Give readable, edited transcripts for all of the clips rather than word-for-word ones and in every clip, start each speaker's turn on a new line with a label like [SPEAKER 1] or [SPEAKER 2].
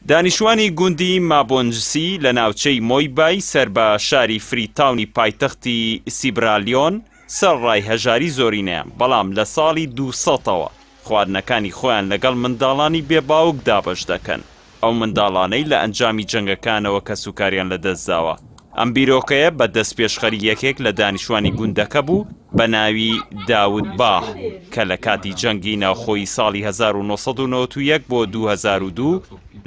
[SPEAKER 1] دانیشتوانی گوندی مابۆنجسی لە ناوچەی مۆیبای سەر بە شاری فریتاونی پایتەختی سیبرالیۆن، سەرەڕای هەژاری زۆرینەیان، بەڵام لە ساڵی 200 ەوە خواردنەکانی خۆیان لەگەڵ منداڵانی بێ باوک دابەش دەکەن، ئەو منداڵانەی لە ئەنجامی جەنگەکانەوە کەسوکاریان لەدەستداوە. ئەم بیرۆکەیە بە دەستپێشخەری یەکێک لە دانیشتوانی گوندەکە بوو بە ناوی داود باه کە لە کاتی جەنگی ناوخۆیی ساڵی 1991 بۆ 2002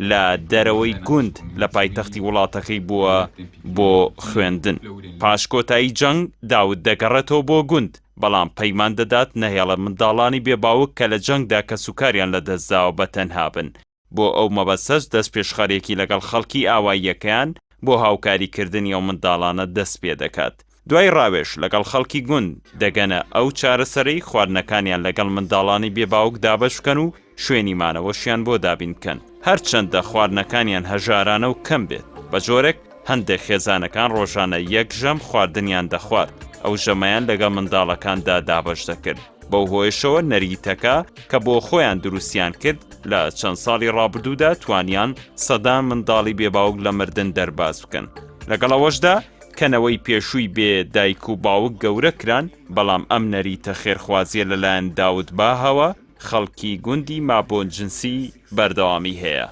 [SPEAKER 1] لە دەرەوەی گوند لە پایتەختی وڵاتەکەی بووە بۆ خوێندن. پاش کۆتایی جەنگ داود دەگەڕێتەوە بۆ گوند، بەڵام پەیمان دەدات نەهێڵێ منداڵانی بێ باوک کە لە جەنگدا کەسوکاریان لەدەستداوە بە تەنها بن. بۆ ئەو مەبەستەش دەستپێشخەرێکی لەگەڵ خەڵکی ئاواییەکەیان بۆ هاوکاریکردنی ئەو منداڵانە دەستپێدەکات. دوای ڕاوێژ لەگەڵ خەڵکی گوند، دەگەنە ئەو چارەسەرەی خواردنەکانیان لەگەڵ منداڵانی بێ باوک دابەش بکەن و شوێنی مانەوەشیان بۆ دابین بکەن، هەرچەندە خواردنەکانیان هەژارانە و کەم بێت، بە جۆرێک هەندێک خێزانەکان ڕۆژانە یەک ژەم خواردنیان دەخوارد، ئەو ژەمەیان لەگەڵ منداڵەکاندا دابەش دەکرد. بەو هۆیەشەوە نەریتەکە کە بۆ خۆیان دروستیان کرد لە چەند ساڵی ڕابردوودا توانیان سەدان منداڵی بێ باوک لە مردن دەرباز بکەن. لەگەڵ ئەوەشدا کە نەوەی پێشووی بێ دایک و باوک گەورە کران، بەڵام ئەم نەریتە خێرخوازییە لەلایەن داود باهەوە خەڵکی گوندی مابۆنجنسی بەردەوامی هەیە.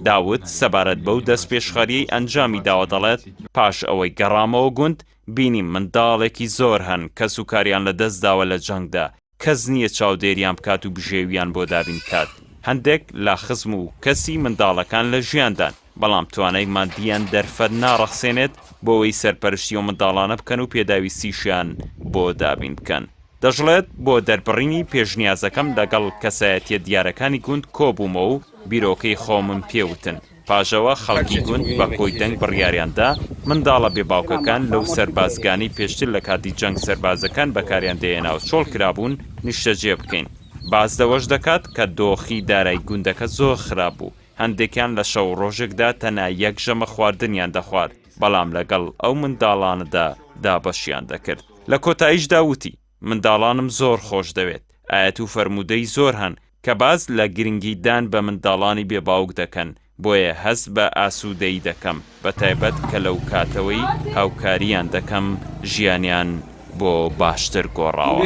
[SPEAKER 1] داود سەبارەت بەو دەستپێشخەرییەی ئەنجامی داوە دەڵێت، پاش ئەوەی گەڕامەوە گوند، بینیم منداڵێکی زۆر هەن کەسوکاریان لەدەستداوە لە جەنگدا، کەس نییە چاودێریان بکات و بژێویان بۆ دابین بکات، هەندێک لە خزم و کەسی منداڵەکان لە ژیاندان، بەڵام توانای مادییان دەرفەت ناڕەخسێنێت بۆوەی سەرپەرشتی ئەو منداڵانە بکەن و پێداویستیشیان بۆ دابین بکەن. دەشڵێت، بۆ دەربڕینی پێشنیازەکەم لەگەڵ کەسایەتییە دیارەکانی گوند کۆبوومەوە و بیرۆکەی خۆمم پێ وتن، پاش ئەوە خەڵکی گوند بە کۆی دەنگ بڕیاریان دا منداڵە بێ باوکەکان لەو سەربازگانەی پێشتر لە کاتی جەنگ سەربازەکان بەکاریان دەهێنا و چۆڵ کرابوون نیشتەجێ بکەین. باس لەوەش دەکات کە دۆخی دارای گوندەکە زۆر خراپ بوو، هەندێکیان لە شەو و ڕۆژێکدا تەنها یەک ژەمە خواردنیان دەخوارد، بەڵام لەگەڵ ئەو منداڵانەدا دابەشیان دەکرد. لە کۆتاییشدا وتی، منداڵانم زۆر خۆش دەوێت، ئایەت و فەرموودەی زۆر هەن کە باس لە گرنگی دان بە منداڵانی بێ باوک دەکەن، بۆیە هەست بە ئاسوودەیی دەکەم، بە تایبەت کە لەو کاتەوەی هاوکارییان دەکەم ژیانیان بۆ باشتر گۆڕاوە.